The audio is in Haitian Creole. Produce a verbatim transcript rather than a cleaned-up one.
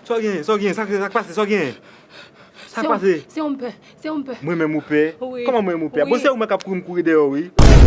Sa w genyen? Sa w genyen? Sa k, sa k pase? Sa w genyen? Sa k pase? Se yon pè. Se yon pè. Mwen menm ou pè? Wi. Kòman mwen menm ou pè? Wi. Bon, se ou menm k ap kouri m kouri dèyè w, wi.